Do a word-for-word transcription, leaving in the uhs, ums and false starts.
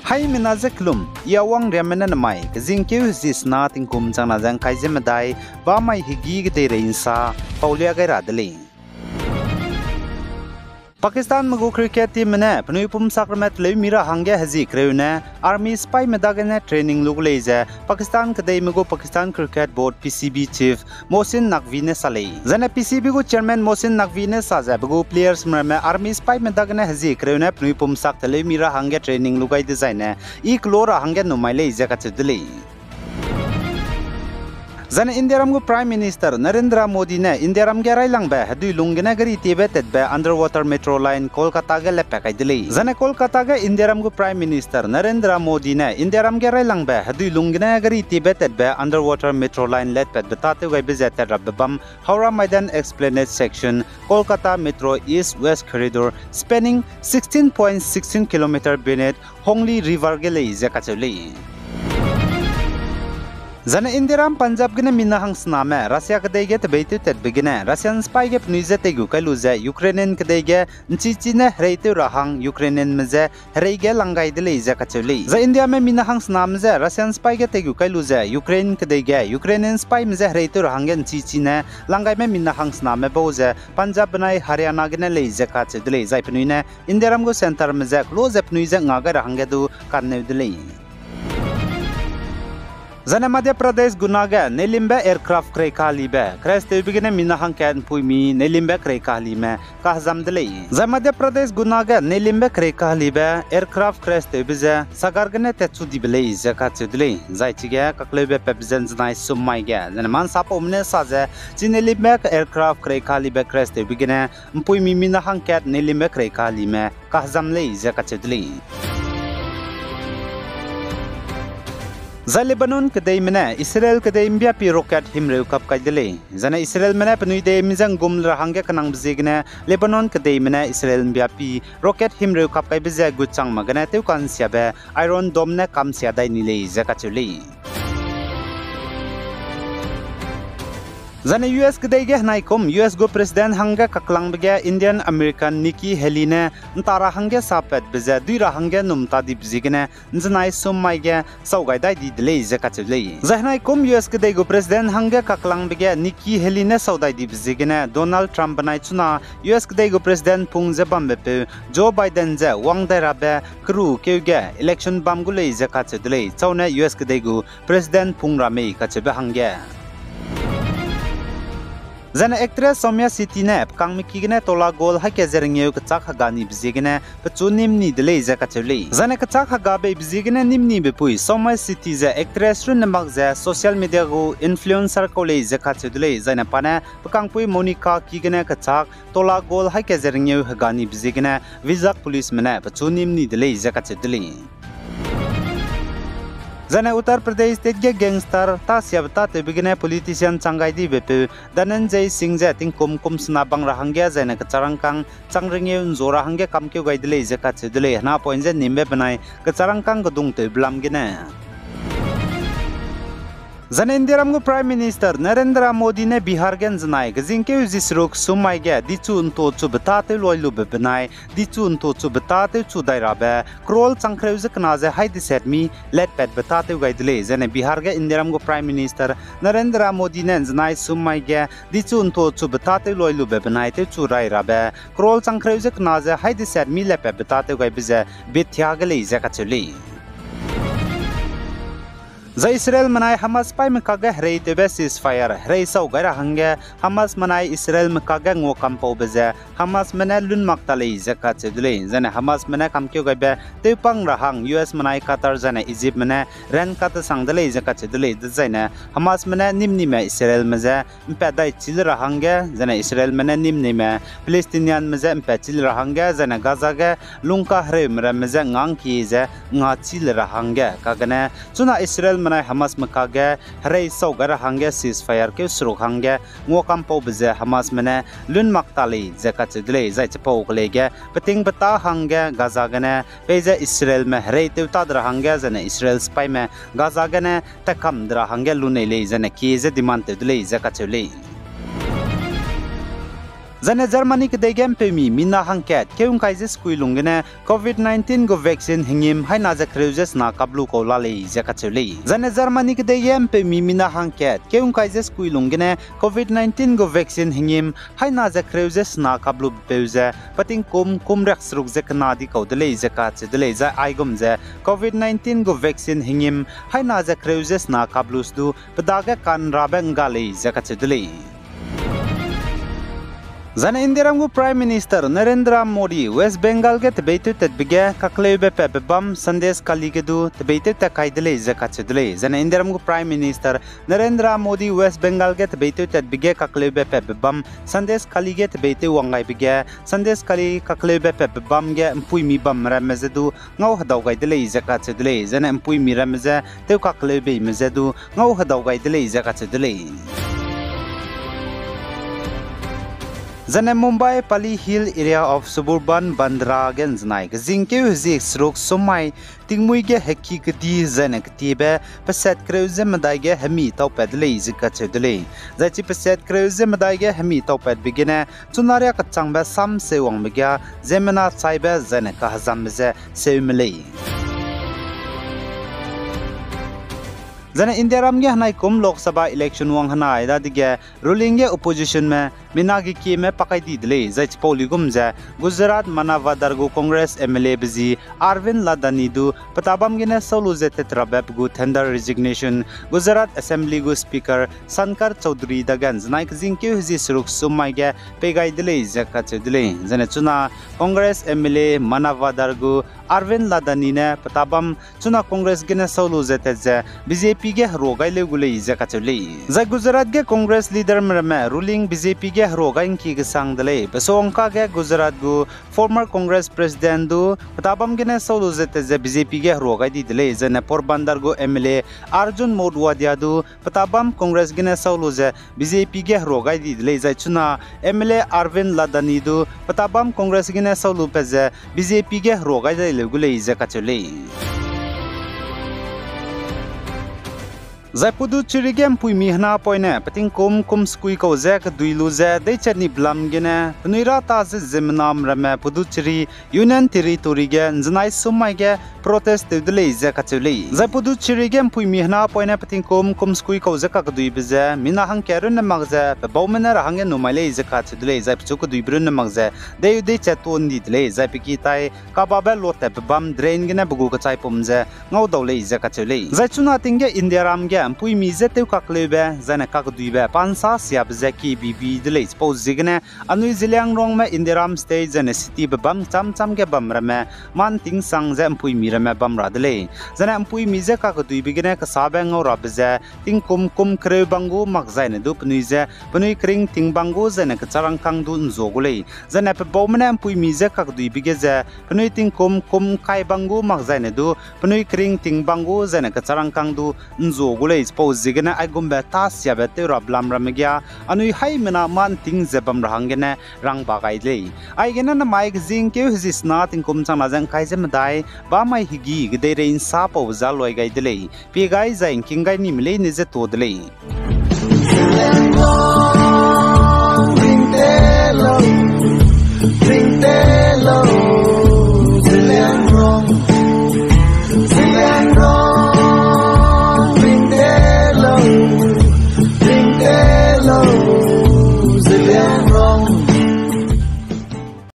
Haimena ze kelum, I Awang Riamme ne namai kezingkeu hezi sena tingkum changna ze ’ngkai ze medai, bamai hegî kedeirei ’nsa paulia gai ra de lei. Pakistanme gu cricket teamme ne penui pumsak ramme teleu mi ra hangge hezi kereu ne army sipaime dagene training lu gu lei ze Pakistan kedeime gu Pakistan Cricket Board, P C B chief Mohsin Naqvi ne sa lei. Zaine P C B gu chairman Mohsin Naqvi ne sa ze pe gu playersme ramme army sipaime dagene hezi kereu ne penui pumsak teleu mi ra hangge training lu gai dezaine I kelo ra hangge numai lei ze kacheu de lei. Zaine Indiaram gu Prime Minister Narendra Modi ne Indiaram ge railangbe hedui lung gene gari tiebe tatbe underwater metro line Kolkata ge latpat kai de lei. Zaine Kolkata ge Indiaram gu Prime Minister Narendra Modi ne Indiaram ge railangbe hedui lung gene gari tiebe tatbe underwater metro line latpatbe tâtew gaibe ze tat rabe bam Howrah Maidan Esplanade section, Kolkata Metro East West Corridor, spanning sixteen point sixteen kilometer beneath Hooghly River ge lei ze kacheu lei. Zaine Indiaram Punjab gene mina hangsename Russia kedei ge tebeitewtatbe gene Russian sipai ge penui je teigu kai lu ze Ukrainian kedei ge ’nchichi ne hereitew ra hang Ukrainianme je herei ge lang gai de lei ze kacheu lei. Zai Indiame mina hangsename je Russian sipai ge teigu kai lu ze Ukraine kedei ge Ukrainian sipaime je hereitew ra hangge ’nchichi ne lang gaime mina hangsename bau ze Punjab benai Haryana gene lei ze kacheu de lei. Zai penui ne Indiaram gu centreme je kelo ze penui je nga gai ra hangge du kanneu de lei. Zaine Madhya Pradesh Guna ge neilimbe aircraft kerei kahelibe crash tewbe gene mina hangkat ’mpuimi neilimbe kerei kahelime kahezam de lei. Zai Madhya Pradesh Guna ge neilimbe kerei kahelibe aircraft crash tewbe ze Sagar gene tatchu dibe lei ze kacheu de lei. Zai chige kakleube patbe ze ’nzenai sum mai ge zaine mansapaume ne sa ze chi neilimbe aircraft kerei kahelibe crash tewbe gene ’mpuimi mina hangkat neilimbe kerei kahelime kahezam lei ze kacheu de lei. Zai Lebanon kedeime ne Israel kedei ’mbiapi rocket himreu kap kai de lei. Zaine Israelme ne penui deime je ’nggum le ra hangge kenangbe ziegene Lebanon kedeime ne Israel ’mbiapi rocket himreu kap kaibe ze gutchang mak gene tewka'nsiabe Iron Dome ne kamsia dai ni lei ze kacheu lei. Zaine U S kedei ge henaikum U S gu President hangge kaklangbe ge Indian American Nikki Haley ne ’nta ra hangge sapatbe ze dui ra hangge num ta dibe ziegene ’nzenai sum mai ge sau gai dai di de lei ze kacheu lei. Zai henaikum U S kedei gu President hangge kaklangbe ge Nikki Haley ne sau dai dibe ziegene Donald Trump benai chuna U S kedei gu President pung ze bambepeu Joe Biden je wang dai rabe keru keu ge election bam gu lei ze kacheu de lei, chaune U S kedei gu President pung ra mei kacheube hangge. Zaine actress Soumya Shetty ne pekangme ki gene tola gold haî kat ze rengeu kechâk hega nibe ziegene pechu nîm ni de lei ze kacheu lei. Zaine kechâk hega beibe ziegene nîm nibe pui Soumya Shetty ze actress runne mak ze social media gu influencer kau lei ze kacheu de lei. Zaine pa ne pekangpui Monica ki gene kechâk tola gold haî kat ze rengeu hega nibe ziegene Vizag policeme ne pechu nîm ni de lei ze kacheu de lei. Zaine Uttar Pradesh State ge gangster tâ siabe tâtewbe gene politician chang gai dibepeu Dhananjay Singh je tingkum kum sena bang ra hangge zaine kecharangkâng chang rengeu ’nzu ra hangge kamkeu gai de lei ze kacheu de lei. Hena point je nîmbe benai kecharangkâng kedungtewbe lam gene. Zaine Indiaram gu Prime Minister Narendra Modi ne Bihar ge ’nzenai kezingkeu zi seruk sum mai ge dichu ’nto chube tâtew loi lube benai dichu ’nto chube tâtew chu dai rabe crore changkereu ze kena ze haî deset mi latpatbe tâtew gai de lei. Zaine Bihar ge Indiaram gu Prime Minister Narendra Modi ne ’nzenai sum mai ge dichu ’nto chube tâtew loi lube benai tewchu rai rabe crore changkereu ze kena ze haî deset mi latpatbe tâtew gaibe ze bethia ge lei ze kacheu lei. Zai Israelme nai Hamaspaîme kakge hereitewbe ceasefire herei sau gai ra hangge Hamasme nai Israelme kakge nguakampaube ze Hamasme ne lun mak ta lei ze kacheu de lei. Zaine Hamasme ne kamkeu gaibe tewpang ra hang U S me nai Qatar zaine Egyptme ne ran katesang de lei ze kacheu de lei. Dezaine Hamasme ne nîm nime Israelme je ’mpat dai chî le ra hangge, zaine Israelme ne nîm nime Palestinianme je ’mpat chî le ra hangge, zaine Gaza ge lungkahereume ramme je ngangkie ze nga chî le ra hangge, kagene chuna Israelme nai Hamasme kakge herei sau gai ra hangge ceasefire keu seruk hangge nguakampaube ze Hamasme ne lun mak ta lei ze kacheu de lei. Zai chipau kelei ge peting petâ hangge Gaza gene peize Israelme hereitew ta de ra hangge, zaine Israel sipaîme Gaza gene tatkam de ra hangge lunei lei, zaine kie ze demand tew de lei ze kacheu lei. Zaine Germany kedei ge mpeumi mina hangkat keu ngkai ze sekui lung gene Covid nineteen gu vaccine hengim haina ze kereu ze sena kap lu kau la lei ze kacheu lei. Zaine Germany kedei ge mpeumi mina hangkat keu ngkai ze sekui lung gene Covid nineteen gu vaccine hengim haina ze kereu ze sena kap lubepeu ze peting kum kum riak seruk ze kena di kau de lei ze kacheu de lei. Zai aigum ze Covid nineteen gu vaccine hengim haina ze kereu ze sena kap lu se du pe dage kanrabe ngga lei ze kacheu de lei. Zaine Indiaram gu Prime Minister Narendra Modi West Bengal ge tebeitew tatbe ge kakleube patbe bam Sandesh Kali ge du tebeitew tat kai de lei ze kacheu de lei. Zaine Indiaram gu Prime Minister Narendra Modi West Bengal ge tebeitew tatbe ge kakleube patbe bam Sandesh Kali ge tebeitew wang gaibe ge Sandesh Kali kakleube patbe bam ge mpuimi bam ramme ze du ngau hedau gai de lei ze kacheu de lei. Zaine mpuimi ramme ze tew kakleubeime ze du ngau hedau gai de lei ze kacheu de lei. Zaine Mumbai Pali Hill area of suburban Bandra ge nzenai kezingkeu hezie seruk sum mai tingmuî ge heki kedi zaine ketiebe pesat kereu ze medai ge hemi taupat de lei ze kacheu de lei. Zai chi pesat kereu ze medai ge hemi taupatbe gene chuna riâ kechangbe sam seuwangbe ge ziemmena chaibe zaine kahezambe ze seume lei. Zaine Indiaram ge henaikum Lok Sabha election wang henai dadege ruling ge oppositionme mina gekieme pa kai di de lei. Zai chipau luigum ze Gujarat Manavadar gu Congress M L A be zi Arvind Ladani du petabam gene sau lu ze tetrabe pe gu tender resignation Gujarat Assembly gu Speaker Shankar Chowdhury dage nzenai kezingkeu hezie seruk sum mai ge pei gai de lei ze kacheu de lei. Zaine chuna Congress M L A Manavadar gu Arvind Ladani ne petabam chuna Congress gene sau lu ze tat ze B J P ge herua gai leu gu lei ze kacheu lei. Zai Gujarat ge Congress leaderme ramme ruling B J P ge herua gai ngki kesang de lei. Pe suangka ge Gujarat gu former Congress President du petabam gene sau lu ze tat ze B J P ge herua gai di de lei. Zaine Porbandar gu M L A Arjun Moudwadia du petabam Congress gene sau lu ze B J P ge herua gai di de lei. Zai chuna M L A Arvind Ladani du petabam Congress gene sau lu pat ze B J P ge herua gai dai leu gu lei ze kacheu lei. Zai Puducherry ge mpuimi henapoine petingkum kum sekui kau ze kedui lu ze deichat ni belam gene penui ra ta ze ziemmename ramme Puducherry Union Territory ge nzenai sum mai ge protest tew de lei ze kacheu lei. Zai Puducherry ge mpuimi henapoine petingkum kum sekui kau ze kakeduibe ze mina hangkat runne mak ze pe baume ne ra hangge nu mai lei ze kacheu de lei. Zai pechu keduibe runne mak ze deu deichat tuâ ndi de lei. Zai pe ki tai kababe lotatbe bam drain gene pe gu kechaipum ze ngaudau lei ze kacheu lei. Zai chuna ting ge Indiaram ge mpuimi je tew kakleube zaine kakeduibe pa nsa siabe ze kibibi de lei. Chipau ziegene anui Zeliangrongme Indiaram state zaine citybe bam cham cham ge bam ramme mâ ntingsang ze mpuimi ramme bam ra de lei. Zaine mpuimi je kakeduibe gene kesabe ngau rabe ze tingkum kum kereu bang gu mak zaine du penui je penui kering ting bang gu zaine kecharangkang du nzua gu lei. Zaine pe baume ne mpuimi je kakeduibe ge ze penui tingkum kum kai bang gu mak zaine du penui kering ting bang gu zaine kecharangkang du nzua gu lei. Chipau ziegene aigumbe tâ siabe tew ra belam ramme ge anui haimena mâ nting ze bam ra hanggene rangba gai de lei. Aigene namai kezingkeu hezie sena tingkum changna ze ngkai ze medai bamai hegî kedeirei nsa pau ze loi gai de lei. Pie gai zai ngking gai nime leine je tuâ de lei.